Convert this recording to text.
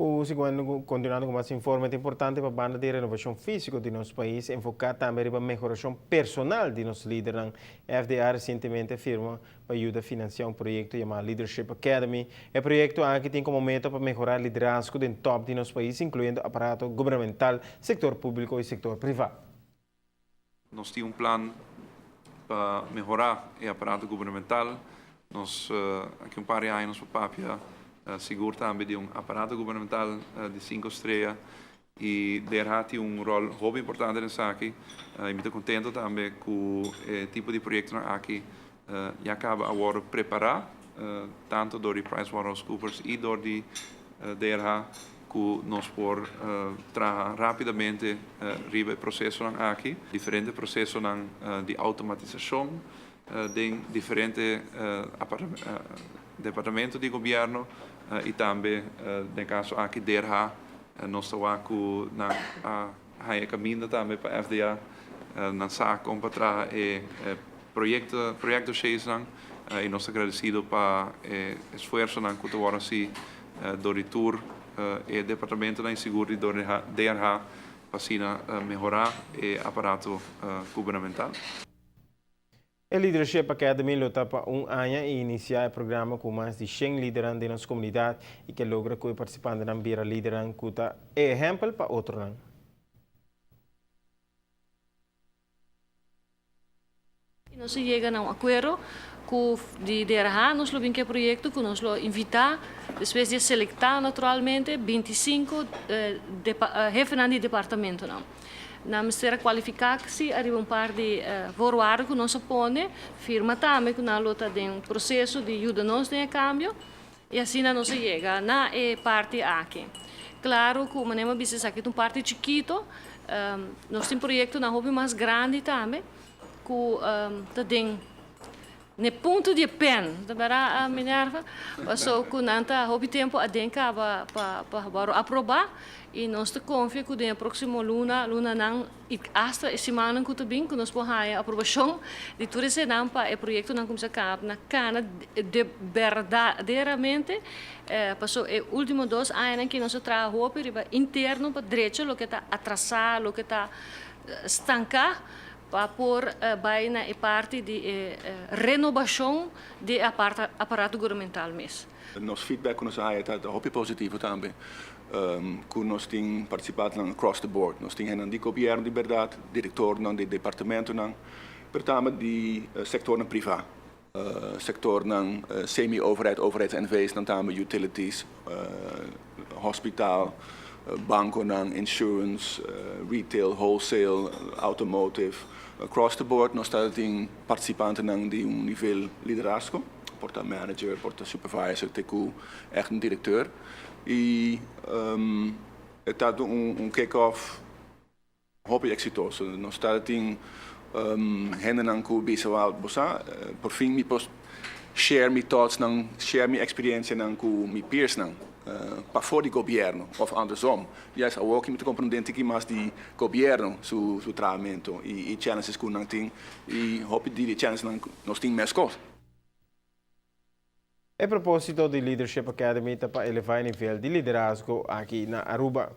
Ku siguiendo kontinuando ku mas informe, ta importante pa banda di renovashon físiko di nos pais enfoká tambe riba mehorashon personal di nos lidernan. FDA resientemente a firma pa yuda finansiá un proyekto yamá Leadership Academy. E proyekto aki tin komo meta pa mehorá liderazgo den tòp di nos pais, inkluyendo aparato gubernamental, sektor públiko i sektor privá. Nos tin un plan pa mehorá e aparato gubernamental. Nos aki un par di aña nos por papia sigur tambe di un aparato gubernamental di sinku strea i DRH tin un ròl hopi importante den esaki. I mi ta kontento tambe ku e tipo di proyektonan aki ya kaba a wòrdu prepará tantu dor di PricewaterhouseCoopers i dor di DRH ku nos por traha rápidamente riba e prosesonan aki. Diferente prosesonan di outomatisashon den diferente departamento di gobièrnu i tambe den kaso aki DRH nos ta wak ku nan a haña e kaminda tambe pa FDA nan sa kon pa traha e proyekto proyekdoshesnan i nos ta gradesido pa e esfuersonan ku ta wòrdu hasi dor di tur e departamentonan i sigur di dor di DRH pa asina mehorá e aparato gubernamental. E Leadership Academy lo ta pa un aña i inisiá e programa ku mas di shen lidernan den nos komunidat i ke logra ku e partisipantenan bira lidernan ku ta e ehèmpel pa otronan. I nos a yega na un akuerdo ku di DRH nos lo bin ku e proyekto ku nos lo invitá despues di a selektá naturalmente bintisinku hefenan di departamentonan. Nan mester a kualifiká si ariba un par di voorwaarden ku nos a pone, firma tambe ku nan lo ta den proseso di yuda nos den e kambio i asina nos a yega na e parti aki. Klaru ku manera mi a bisa esaki ta un parti chikito, nos tin proyektonan hopi mas grandi tambe ku ta den N'e punto di e pen, ta bera Minerva, paso ku nan ta hopi tempu aden kaba pa pa wòrdu aprobá i nos ta konfia ku den e próksimo luna, lunanan i asta e simannan ku ta bin ku nos por haña aprobashon di tur esenan pa e proyektonan kuminsá kaba na kana de berdaderamente paso e último dos añanan ki nos a traha hopi riba interno pa drecha loke ta atrasá, loke ta stanká. Pa por bai na e parti di e renobashon di e aparato gubernamental mes. Nos feedback ku nos a haya ta hopi positivo tambe, ku nos tin partisipantenan across the board. Nos tin hendenan di gobièrnu di bèrdat, direktornan di departamentonan, pero tambe di sektornan privá, sektornan semi-overheid, overheids-NV's-nan tambe, utilities, hospital, bankonan, insurance, retail, wholesale, automotive. Across the board nos ta tin partisipantenan di un nivel liderazgo, por ta manager, por ta supervisor te ku ègt un direkteur. I e ta un kick-off. Hopi eksitoso. Nos ta tin hendenan ku bisa wou bo sa, por fin mi por share mi thoughtsnan, share mi eksperiencianan ku mi peersnan pafó di gobièrnu òf andersom. Juist awor ki mi ta komprendé tiki mas di gobièrnu su su trahamentu i challenges ku nan tin i hopi di e challengesnan nos tin meskos. E propósito di Leadership Academy ta pa elevá e nivel di liderazgo aki na Aruba.